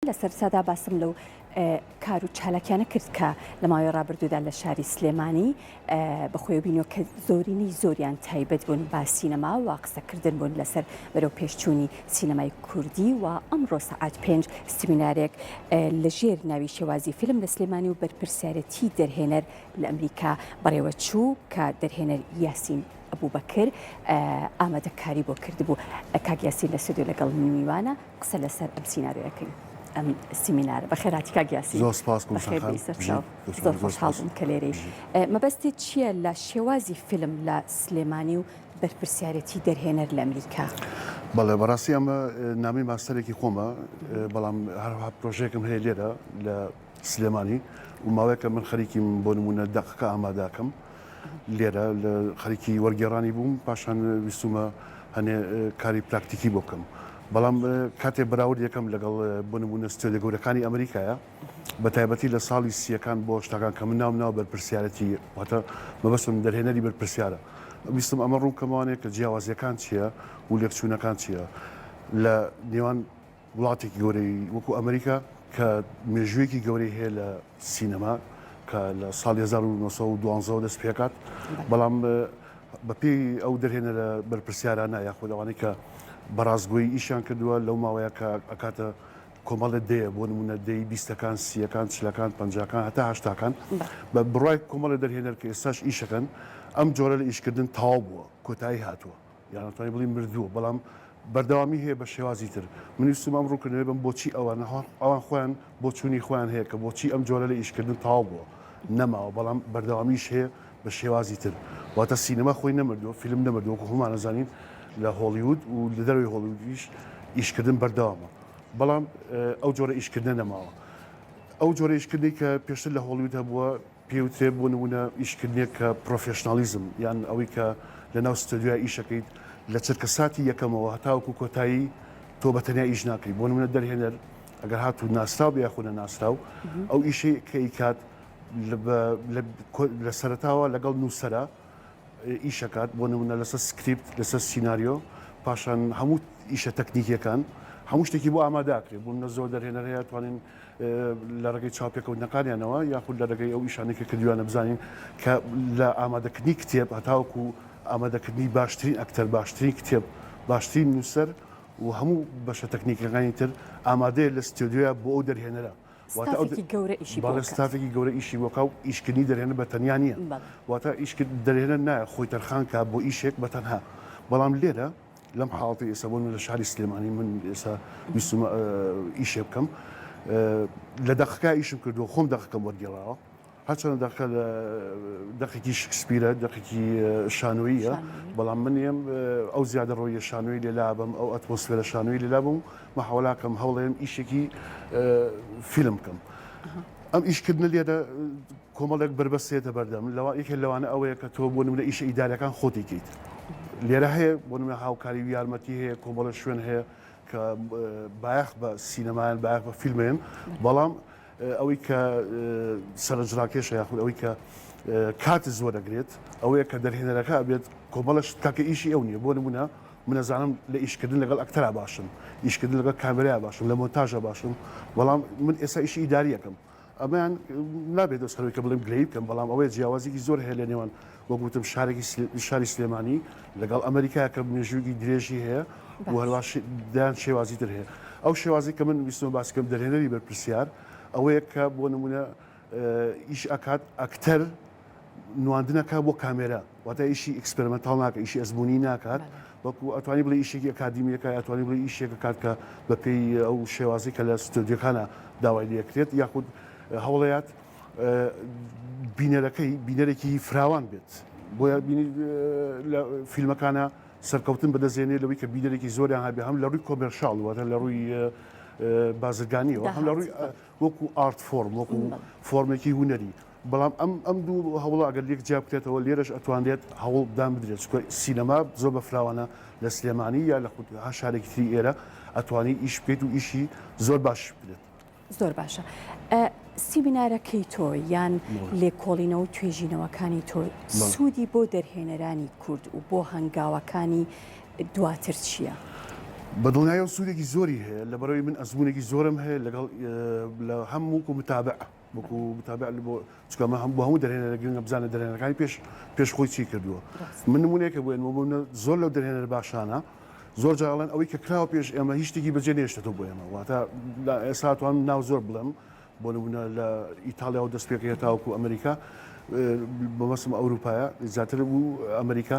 لە سەرسادا باسم لەو کار و چالاکیانە کرد کە لە ماوەی ڕابردوودا لە شاری سلێمانی بەخۆیەوە بینیوە کە زۆرینەی زۆریان تایبەت بوون بە سینەما و قسەکردن بوون لەسەر بەرەو پێشچوونی سینەمای کوردی و ئەمڕۆ سەعات پێنج سمینارێک لە ژێر ناوی شێوازی فیلم لە سلێمانی و بەرپرسیارەتی دەرهێنەر لە ئەمریکا بەڕێوەچوو کە دەرهێنەر یاسین ئەبوبەکر ئامادەکاری بۆ کردبوو. کاک یاسین لە ستۆدیۆ لەگەڵ من میوانە. قسە لەسەر ئەم سیناریۆیەکەین ئەم سیمینارە بەخێرهاتی کاک یاسین زۆر سپاس گوڵستان بەخێر خان بێی بژیت سەرچاو دەست زۆر خۆش زۆر خۆشحاڵ سپاس بووم کە لێرەی بژیت. مەبەستت چییە لە شێوازی فیلم لە سلێمانی و بەرپرسیارێتی دەرهێنەر لە ئەمریکا؟ بەڵێ بەڕاستی ئەمە نامەی ماستەرێکی خۆمە بەڵام هەروەها پرۆژەیەکم هەیە لێرە لە سلێمانی و ماوەیەکە من خەریکیم بۆ نموونە دەقەکە ئامادەکەم لێرە لە خەریکی وەرگێڕانی بووم پاشان ویستومە هەنێ کاری پراکتیکی بۆ بکەم بەڵام کاتێ بەراورد یەکەم لەگەڵ بۆ نموونە ستۆدیۆ گەورەکانی ئەمریکایە بە تایبەتی لە ساڵی سیەکان بۆ شتەکان کە من ناوم ناوە بەرپرسیارەتی واتە مەبەستم دەرهێنەری بەرپرسیارە ویستم ئەمە ڕوون کەمەوانێ کە جیاوازیەکان چییە و لێکچوونەکان چییە لە نێوان وڵاتێکی گەورەی وەکو ئەمریکا کە مێژوویەکی گەورەی هەیە لە سینەما کە لە ساڵی 1912 دەست پێکات بەڵام بەپێی ئەو دەرهێنەرە بەرپرسیارانە یاخود ئەوانەی کە بەڕاستگۆی ئیشیان کردووە لەو ماوەیە کە ئەکاتە کۆمەڵێ دەیە بۆ نمونە دەی بیستەکان سیەکان چلەکان پەنجاکان هەتا هەشتاکان بە بڕای کۆمەڵێ دەرهێنەر کە ئێستاش ئیشەکەن ئەم جۆرە لە ئیشکردن تەواو بووە کۆتایی هاتووە یان ئەتوانی بڵێی مردووە بەڵام بەردەوامی هەیە بە شێوازی تر. من ویستم ئەم ڕوونکردنەوەیە بەم بۆچی ئەوان ئەوان خۆیان بۆچوونی خۆیان هەیە کە بۆچی ئەم جۆرە لە ئیشکردن تەواو بووە نەماوە بەڵام بەردەوامیش هەیە بە شێوازی تر واتە سینەما خۆی نەمردووە فیلم نەمردووە وەکو هەموومان ئەزانین لە هۆڵیوود و لە دەرەوەی هۆڵیوودیش ئیشکردن بەردەوامە بەڵام ئەو جۆرە ئیشکردنە نەماوە ئەو جۆرە ئیشکردنەی کە پێشتر لە هۆڵیوود هەبووە پێوترێ بۆ نموونە ئیشکردنێک کە professionalism یان ئەوەی کە لەناو ستۆدیۆیا ئیشەکەیت لە چرکەساتی یەکەمەوە هەتاوەکو کۆتایی تۆ بە تەنیا ئیش ناکەی بۆ نموونە دەرهێنەر ئەگەر هاتوو ناسراو بێ یاخود نەناسراو ئەو ئیشەی کە ئەیکات لە سەرەتاوە لەگەڵ نووسەرە ئیشەکات بۆ نمونە لەسەر سکریپت لەسەر سیناریۆ پاشان هەموو ئیشە تەکنیکیەکان هەموو شتێکی بۆ ئامادەکرێ بۆ منە زۆر دەرهێنەر هەیە توانین لە ڕێگەی چاوپێکەوتنەکانیانەوە یاخود لە ڕێگەی ئەو ئیشانەی کە کردویانە بزانین کە لە ئامادەکردنی کتێب هەتاوەکو ئامادەکردنی باشترین ئەکتەر باشترین کتێب باشترین نووسەر و هەموو بەشە تەکنیکەکانی تر ئامادەیە لە ستۆدیۆیا بۆ ئەو دەرهێنەرە واتە ئەو ستافێکی گەورە ئیشی بۆ بەڵێ ئەکات. ستافێکی گەورە ئیشی بۆ کا و ئیشکردنی دەرهێنەر بە تەنیا نییە بەڵێ. واتە ئیشکرد دەرهێنەر نایە خۆی تەرخان کا بۆ ئیشێک بە تەنها بەڵام لێرە لەم حاڵەتەی ئێستا بۆ نمونە لە شاری سلێمانی من ئێستا ویستومە ئیشێ بکەم لە دەقەکە ئیشم کردووە خۆم دەقەکەم وەرگێڕاوە هەرچەندە دەقەکە لە دەقێکی شکسپیرە، دەقێکی شانۆییە، بەڵام من یەم ئەو زیادەڕۆییە شانۆیی لێ لابەم، ئەو ئەتمۆسفێرە شانۆیی لێ لابەم و مەحاوەلاکەم هەوڵێم ئیشێکی فیلم بکەم. ئەم ئیشکردنە لێرە کۆمەڵێک بەربەست دێتە بەردەم، لەوە یەکێ لەوانە ئەوەیە کە تۆ بۆ نمونە ئیشە ئیداریەکان خۆت دەیکەیت. لێرە هەیە بۆ نمونە هاوکاری و یارمەتی هەیە، کۆمەڵێ شوێن هەیە کە بایەخ بە سینەمایان، بایەخ بە فیلمێن، بەڵام ئەوەی کە سەرنجڕاکێشە یاخود ئەوەی کە کات زۆر ئەگرێت ئەوەیە کە دەرهێنەرەکە ئەبێت کۆمەڵە شت کاکە ئیشی ئەو نییە بۆ نمونە من ئەزانم لە ئیشکردن لەگەڵ ئەکتەرا باشم ئیشکردن لەگەڵ کامێرا باشم لە مۆنتاژە باشم بەڵام من ئێستا ئیشی ئیداریەکەم ئەمەیان نابێت دەستەوەی کە بڵێم گلەیی بکەم بەڵام ئەوەیە جیاوازێکی زۆر هەیە لە نێوان وەک وتم شارێکی شاری سلێمانی لەگەڵ ئەمریکا کە مێژوویەکی درێژی هەیە و هەروە دەیان شێوازی تر هەیە ئەو شێوازی کە من ویستمە باس بکەم دەرهێنەری بەرپرسیار ئەوەیە کە بۆ نمونە ئیش ئەکات ئەکتەر نواندنەکە بۆ کامێرا واتە ئیشی experimental ناکە ئیشی ئەزمموی ناکات وەکو ئەتوانی بڵێ ئیشێکی ئەکادیمیەکە ئەتوانی بڵێ ئیشێکە کات کە بەپێی ئەو شێوازی کە لە ستۆدیۆکانە داوای لێکرێت یاخود هەوڵەیات بینەرەکەی بینەرێکی فراوان بێت بۆیە بینی لە فیلمەکانە سەرکەوتن بەدەستێنێ لەوەی کە بینەرێکی زۆریان هەبێ هەم لە ڕووی commercial واتە لە ڕووی بازرگانیەوە هەم لە ڕووی وەکو art form وەکو فۆرمێکی هونەری بەڵام ئەم ئەم دوو هەوڵە ئەگەر لێک جیا بکرێتەوە لێرەش ئەتوانرێت هەوڵدان بدرێت چونکە سینەما زۆر بە فراوانە لە سلێمانی یا لە خود هەر شارێکی تری ئێرە ئەتوانی ئیش بکەیت و ئیشی زۆر باش بکرێت. زۆر باشە سیمینارەکەی تۆ یان لێکۆڵینەوە و توێژینەوەکانی تۆ سوودی بۆ دەرهێنەرانی کورد و بۆ هەنگاوەکانی دواتر چییە؟ بە دڵنیایەوە سوودێکی زۆری هەیە، لەبەرئەوەی من ئەزموونێکی زۆرم هەیە لەگەڵ لە هەم وەکو متابع وەکو متابع بۆ چونکە ئەمە هەم بۆ هەموو دەرهێنەرە گرنگە بزانێت دەرهێنەرەکانی پێش پێش خۆی چی کردووە. من نموونەیەکە بۆ ئێنمەوە بۆ منە زۆر لەو دەرهێنەرە باشانە زۆر جار ئەڵێن ئەوەی کە کراوە پێش ئێمە هیچ شتێکی بەجێ نەهێشتەوە بۆ ئێمە واتە ئێستا ئەتوانم ناو زۆر بڵێم بۆ نمونە لە ئیتاڵیاوە دەست پێکەیە تاوەکو ئەمریکا مەبەستم ئەوروپایە زیاتر بوو ئەمریکا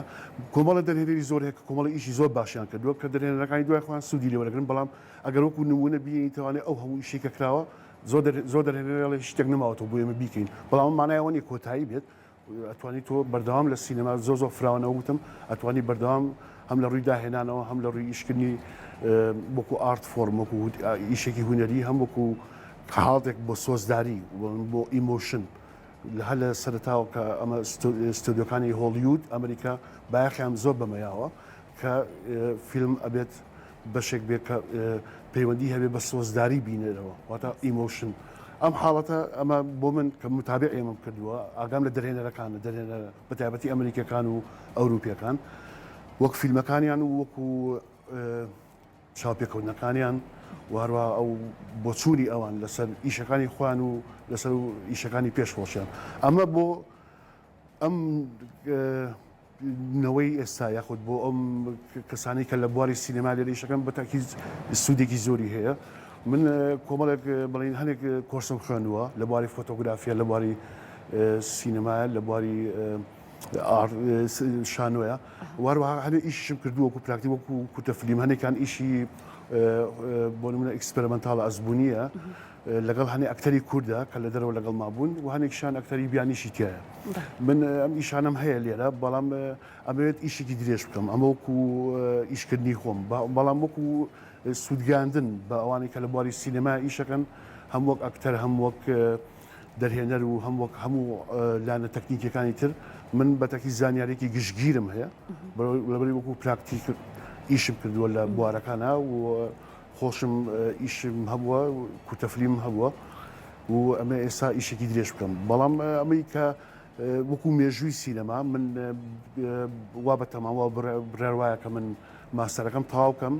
کۆمەڵە دەرهێنەری زۆر هەیە کە کۆمەڵی ئیشی زۆر باشیان کردووە کە دەرهێنەرەکانی دوای خۆیان سوودی لێ وەرەگرن بەڵام ئەگەر وەکو نمونە بینی توانێت ئەو هەموو ئیشی کە کراوە زۆر زۆر دەرهێنەرە شتێک نەماوەتەوە بۆ ئێمە بیکەین بەڵام مانای ئەوە نییە کۆتایی بێت ئەتوانی تۆ بەردەوام لە سینەما زۆر زۆر فراوانە وتم ئەتوانی بەردەوام هەم لە ڕووی داهێنانەوە هەم لە ڕووی ئیشکردنی وەکو art form وەکو ئیشێکی هونەری هەم وەکو حاڵێک بۆ سۆزداری بۆ emotion لە هەر لە سەرەتاوە کە ئەمە ستۆدیۆکانی هۆڵیود ئەمریکا بایەخیان زۆر بەمەیاوە کە فیلم ئەبێت بەشێک بێت کە پەیوەندی هەبێ بە سۆزداری بینەرەوە واتە emotion ئەم حاڵەتە ئەمە بۆ من کە متابع ئێمەم کردووە ئاگام لە دەرهێنەرەکانە دەرهێنەرە بە تایبەتی ئەمریکەکان و ئەوروپیەکان وەک فیلمەکانیان و وەکو چاوپێکەوتنەکانیان و هەروە ئەو بۆچوونی ئەوان لەسەر ئیشەکانی خۆیان و لەسەر ئیشەکانی پێش خۆشیان ئەمە بۆ ئەم نەوەی ئێستا یاخود بۆ ئەم کەسانەی کە لە بواری سینەما لێرە ئیشەکەن بە تاکید سوودێکی زۆری هەیە من کۆمەڵێک بڵین هەنێک کۆرسم خوێندووە لە بواری فۆتۆگرافیە لە بواری سینەما لە بواری شانۆیە وهروەها هەنێک ئیشیشم کردووە وەکو پراکتیک وەکو کورتە فلیم هەنێکان ئیشی بۆ نمونە experimental ە ئەزموونیە لەگەڵ هەنێ ئەکتەری کوردە کە لە دەرەوە لەگەڵما بوون و هەنێکیشان ئەکتەری بیانیشی تایە. من ئەم ئیشانەم هەیە لێرە بەڵام ئەمەوێت ئیشێکی درێژ بکەم ئەمە وەکو ئیشکردنی خۆم بەڵام وەکو سوودگەیاندن بە ئەوانەی کە لە بواری سینەما ئیشەکەن هەم وەک ئەکتەر هەم وەک دەرهێنەر و هەم وەک هەموو لایەنە تەکنیکیەکانی تر من بەتەکی زانیارێکی گشتگیرم هەیە لەبەری وەکو پراکتیک ئیشم کردووە لە بوارەکانە و خۆشم ئیشم هەبووە کورتە فلیمم هەبووە و ئەمە ئێستا ئیشێکی درێژ بکەم بەڵام ئەمەی کە وەکو مێژووی سینەما من وا بە تەمام وا بڕیار وایە کە من ماستەرەکەم تەواو کەم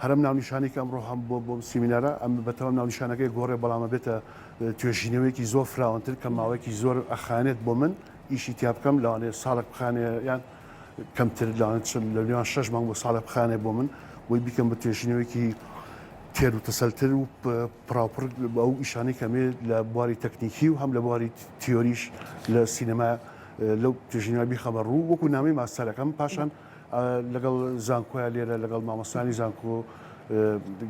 هەرم ناونیشانی کە ئەمڕۆ هەم بۆ بۆم سیمینارە ئەم بەتەواو ناونیشانەکەی گۆڕێ بەڵامە بێتە توێژینەوەیەکی زۆر فراوانتر کە ماوەیەکی زۆر ئەخانێت بۆ من ئیشی تیا بکەم لەوانەیە ساڵێک بخانێ یان کەمتر لەوانە لە نێوان شەش مانگ بۆ ساڵێک بخانێ بۆ من بۆی بیکەم بە توێژینەوەیەکی تێر و تەسەلتر و پڕاوپڕ ئەو ئیشانەی کەمێ لە بواری تەکنیکی و هەم لە بواری تیۆریش لە سینەما لەو توێژینەوە بیخەمە ڕوو وەکو نامەی ماستەرەکەم پاشان لەگەڵ زانکۆیا لێرە لەگەڵ مامۆستانی زانکۆ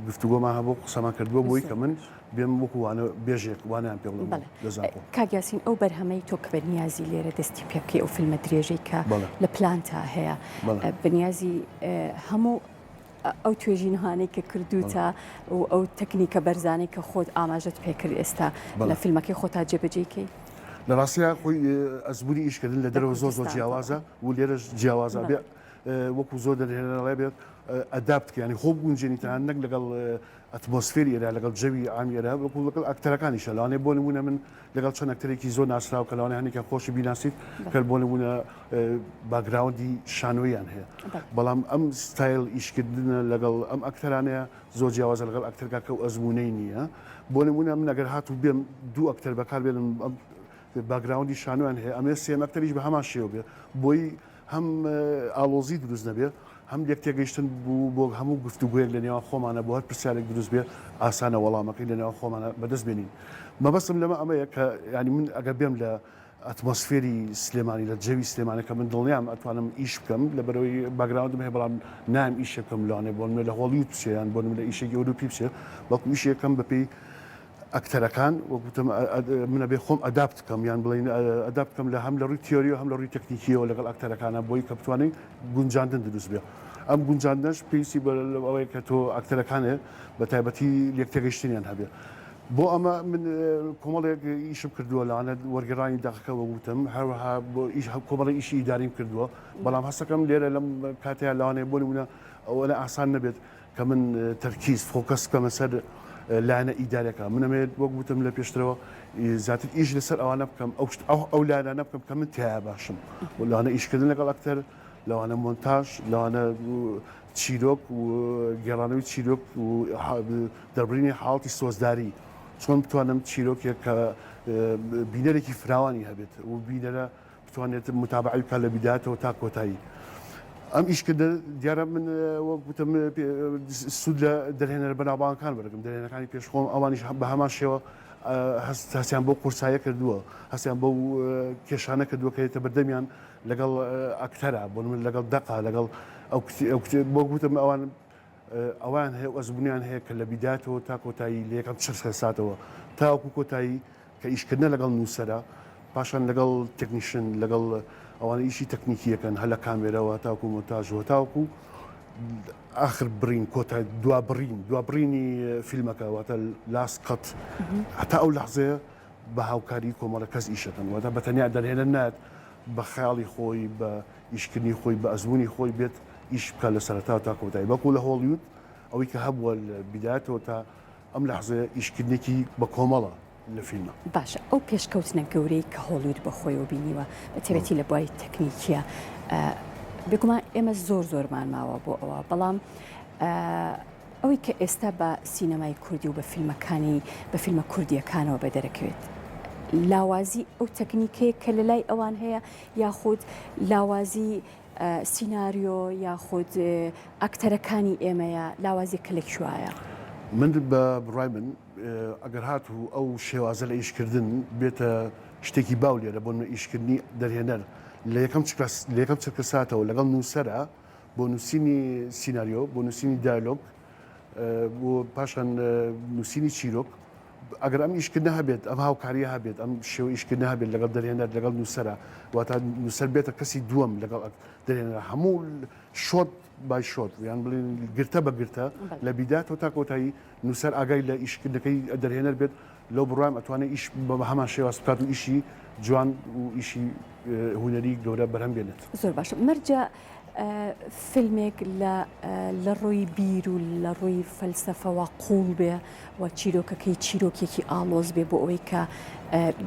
گفتوگۆمان هەبوو قسەمان کردووە بۆی کە من بێم وەکو وانە بێژێک وانەیان پێ بڵێم لە زانکۆ. کاک یاسین ئەو بەرهەمەی تۆ کە بە نیازی لێرە دەستی پێ بکەی ئەو فیلمە درێژەی کە لە پلانتا هەیە بە نیازی هەموو ئەو توێژینەوانەی کە کردوتە و ئەو تەکنیکە بەرزانەی کە خۆت ئاماژەت پێکرد ئێستا لە فیلمەکەی خۆتا جێبەجێی کەی؟ لە ڕاستیا خۆی ئەزموونی ئیشکردن لە دەرەوە زۆر زۆر جیاوازە و لێرەش جیاوازە بێ وەکو زۆر دەرهێنەرەڵێ بێت adapt یانی خۆ بگونجێنی تەنانەت نەک لەگەڵ ئەتمۆسفێری ئێرە لەگەڵ جەوی عامی ئێرە وەکو لەگەڵ ئەکتەرەکانیشە لەوانەیە بۆ نموونە من لەگەڵ چەند ئەکتەرێکی زۆر ناسراو کە لەوانەیە هەندێکیان خۆشی بیناسیت کە بۆ نموونە background ی شانۆییان هەیە بەڵام ئەم ستایل ئیشکردنە لەگەڵ ئەم ئەکتەرانەیە زۆر جیاوازە لەگەڵ ئەکتەرکە کە ئەو ئەزموونەی نییە بۆ نموونە من ئەگەر هاتوو بێم دوو ئەکتەر بەکار بێنم ئەم background ی شانۆیان هەیە ئەمێ سێم ئەکتەریش بە هەمان شێوە بێ بۆی هەم ئاڵۆزی دروست نەبێ هەم لێکتێگەیشتن بوو بۆ هەموو گفتوگۆیەک لە نێوان خۆمانە بۆ هەر پرسیارێک دروست بێ ئاسانە وەڵامەکەی لە نێوان خۆمانە بەدەست بێنین مەبەستم لەمە ئەمەیە کە یانی من ئەگەر بێم لە ئەتمۆسفێری سلێمانی لە جەوی سلێمانی کە من دڵنیام ئەتوانم ئیش بکەم لە بەرەوەی background م هەیە بەڵام نام ئیشێ بکەم لەوانەیە بۆ نمونە لە هۆڵیود بچێ یان بۆ نمونە ئیشێکی ئەوروپی بچێ بەڵکو ئیشێکەم بەپێی ئەکتەرەکان وەک وتم من ئەبێ خۆم adapt بکەم یان بڵێین adapt بکەم لە هەم لە ڕووی تیۆریەوە هەم لە ڕووی تەکنیکیەوە لەگەڵ ئەکتەرەکانە بۆی کە بتوانین گونجاندن دروست بێ ئەم گونجاندنەش پێویستی بە ئەوەیە کە تۆ ئەکتەرەکانێ بە تایبەتی لێکتێگەیشتنیان هەبێ بۆ ئەمە من کۆمەڵێک ئیشم کردووە لەوانە وەرگێڕانی دەقەکە وەک وتم هەروەها بۆ ئیش کۆمەڵێک ئیشی ئیداریم کردووە بەڵام هەستەکەم لێرە لەم کاتەیە لەوانەیە بۆ نمونە ئەوەنە ئاسان نەبێت کە من تەرکیز focus بکەمە سەر لایەنە ئیدارەکە من ئەمەوێت وەک وتم لە پێشترەوە زیاتر ئیش لەسەر ئەوانە بکەم ئەو ئەو ئەو لایەنانە بکەم کە من تیایا باشم و لەوانە ئیشکردن لەگەڵ ئەکتەر لەوانە مۆنتاژ لەوانە. چیرۆک و گێڕانەوەی چیرۆک و دەربڕینی حاڵەتی سۆزداری، چۆن بتوانم چیرۆکێک کە بینەرێکی فراوانی هەبێت و بینەرە بتوانێت متابعەی بکات لە بیدایەتەوە تا کۆتایی ئەم ئیشکردە دیارە من وەک وتم سوود لە دەرهێنەرە بەناوبانگەکان وەرگم دەرهێنەکانی پێش خۆم ئەوانیش بە هەمان شێوە هەستیان بۆ قورسایە کردووە هەستیان بەو کێشانە کردووە کە یەتە بەردەمیان لەگەڵ ئەکتەرە بۆ من لەگەڵ دەقا لەگەڵ ئەو بۆ گوتم ئەوان ئەوان هەیە و ئەزمونیان هەیە کە لە بیداتەوە تا کۆتایی لە یەکەم چرکە ساتەوە تاوەکو کۆتایی کە ئیشکردنە لەگەڵ نووسەرە پاشان لەگەڵ technician لەگەڵ ئەوانە ئیشی تەکنیکیەکەن هەر لە کامێرەوە تاکو مۆنتاژەوە تاوەکو ئاخر بڕین کۆتا دوا بڕین دوا بڕینی فیلمەکە واتە last cut هەتا ئەو لەحزەیە بە هاوکاری کۆمەڵە کەس ئیشەکەن واتە بە تەنیا دەرهێنەر نایەت بە خەیاڵی خۆی بە ئیشکردنی خۆی بە ئەزموونی خۆی بێت ئیش بکات لە سەرەتاوە تا کۆتایی بەڵکو لە هۆڵیود ئەوەی کە هەبووە لە بیدایەتەوە تا ئەم لەحزەیە ئیشکردنێکی بە کۆمەڵە لە فیلمە. باشە ئەو پێشکەوتنە گەورەی کە هۆڵیود بە خۆیەوە بینیوە بە تایبەتی لە بواری تەکنیکیە بێگومان ئێمە زۆر زۆرمان ماوە بۆ ئەوە بەڵام ئەوەی کە ئێستا بە سینەمای کوردی و بە فیلمەکانی بە فیلمە کوردیەکانەوە بە دەرەکەوێت لاوازی ئەو تەکنیکەیە کە لە لای ئەوان هەیە یاخود لاوازی سیناریۆ یاخود ئەکتەرەکانی ئێمەیە لاوازیەکە لە کوایە؟ من بە بڕوای من ئەگەر هاتوو ئەو شێوازە لە ئیشکردن بێتە شتێکی باو لێرە بۆ نمونە ئیشکردنی دەرهێنەر لە یەکەم لە یەکەم چرکە ساتەوە لەگەڵ نووسەرە بۆ نووسینی سیناریۆ بۆ نووسینی دایلۆگ بۆ پاشان نووسینی چیرۆک ئەگەر ئەم ئیشکردنە هەبێت، ئەم هاوکارییە هەبێت، ئەم شێوە ئیشکردنە هەبێت لەگەڵ دەرهێنەر، لەگەڵ نووسەرا، واتە نووسەر بێتە کەسی دووەم لەگەڵ دەرهێنەرا، هەموو shot by shot یان بڵێین گرتە بە گرتە لە بیدایەتەوە تا کۆتایی نووسەر ئاگای لە ئیشکردنەکەی دەرهێنەر بێت، لەو بڕوایم ئەتوانێت ئیش بە هەمان شێواز بکات و ئیشی جوان و ئیشی هونەری گەورە بەرهەم بێنێت. زۆر باشە مەرجە فیلمێک لە لە ڕووی بیر و لە ڕووی فەلسەفەوە قووڵ بێ و چیرۆکەکەی چیرۆکێکی ئاڵۆز بێ بۆ ئەوەی کە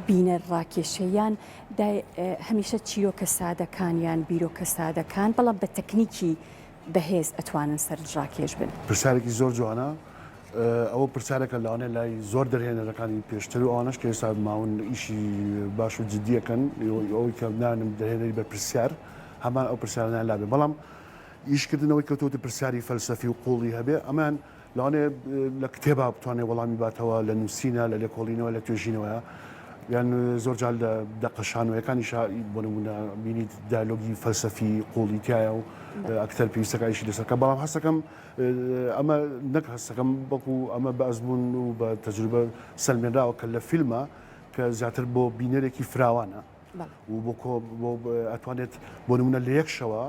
بینەر ڕاکێشێ یان دای هەمیشە چیرۆکە سادەکان یان بیرۆکە سادەکان بەڵام بە تەکنیکی بەهێز ئەتوانن سەرنجڕاکێش بن. پرسیارێکی زۆر جوانە. ئەوە پرسیارێکە لەوانەیە لای زۆر دەرهێنەرەکانی پێشتر و ئەوانەش کە ئێستا ماون ئیشی باش و جدی ئەکەن ئەوەی کە نانم دەرهێنەری بەرپرسیار هەمان ئەو پرسیارانەیان لابێ بەڵام ئیشکردنەوەی کەوتووەتە پرسیاری فەلسەفی و قوڵی هەبێ ئەمان لەوانەیە لە کتێبا بتوانێت وەڵامی باتەوە لە نووسینە لە لێکۆڵینەوە لە توێژینەوەیە یان زۆر جار لە دەقە شانۆیەکانیشا بۆ نموونە بینیت دایلۆگی فەلسەفی قوڵی تایە و ئەکتەر پێویستەکە ئیشی لەسەر کە بەڵام هەستەکەم ئەمە نەک هەستەکەم بەڵکو ئەمە بە ئەزموون و بە تەجروبە سەلمێنراوە کە لە فیلمە کە زیاتر بۆ بینەرێکی فراوانە و بۆ کۆ بۆ ئەتوانێت بۆ نمونە لە یەک شەوە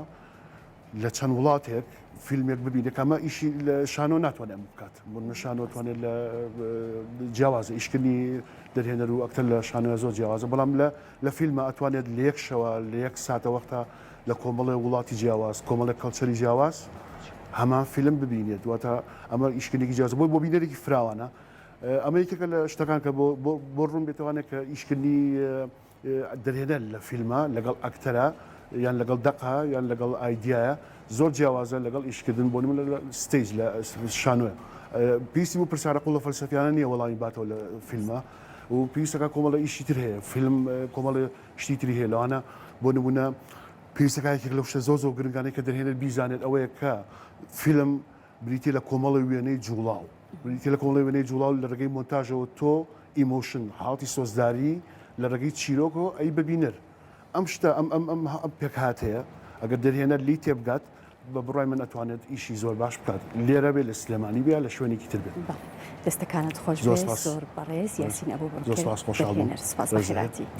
لە چەند وڵاتێک فیلمێک ببینێت کە ئەمە ئیشی لە شانۆ ناتوانێت ئەمە بکات بۆ نمونە شانۆ توانێت لە جیاوازە ئیشکردنی دەرهێنەر و ئەکتەر لە شانۆ زۆر جیاوازە بەڵام لە لە فیلمە ئەتوانێت لە یەک شەوە لە یەک ساتە وەختە لە کۆمەڵێ وڵاتی جیاواز کۆمەڵێک culture ی جیاواز هەمان فیلم ببینێت واتە ئەمە ئیشکردنێکی جیاوازە بۆ بۆ بینەرێکی فراوانە ئەمە یەکێکە لە شتەکان کە بۆ ڕوون بێتەوانێت کە ئیشکردنی دەرهێنەر لە فیلمە لەگەڵ ئەکتەرە یان لەگەڵ دەقە یان لەگەڵ ئایدیایە زۆر جیاوازە لەگەڵ ئیشکردن بۆ نمونە لە stage لە شانۆیە پێویستی بۆ پرسیارە قوڵە فەلسەفیانە نییە وەڵامی باتەوە لە فیلمە و پێویستەکە کۆمەڵە ئیشی تر هەیە فیلم کۆمەڵە شتی تری هەیە لەوانە بۆ نمونە پێویستەکە یەکێک لەو شتە زۆر زۆر گرنگانەی کە دەرهێنەر بیزانێت ئەوەیە کە فیلم بریتیە لە کۆمەڵە وێنەی جوڵاو بریتیە لە کۆمەڵە وێنەی جوڵاو لە ڕێگەی مۆنتاژەوە تۆ emotion حاڵەتی سۆزداری لە ڕێگەی چیرۆکەوە ئەی بە بینەر ئەم شتە ئەم ئەم ئەم ئەم پێکهاتەیە ئەگەر دەرهێنەر لێی تێبگات بە بڕوای من ئەتوانێت ئیشی زۆر باش بکات لێرە بێ لە سلێمانی بێ لە شوێنێکی تر بێت. بەڵێ دەستەکانت خۆش زۆر بێ سپاس زۆر بەڕێز یاسین زۆر ئەبوبەکر سپاس خۆشحاڵ بووم دەرهێنەر سپاس ڕێز لێت. بەخێرهاتی.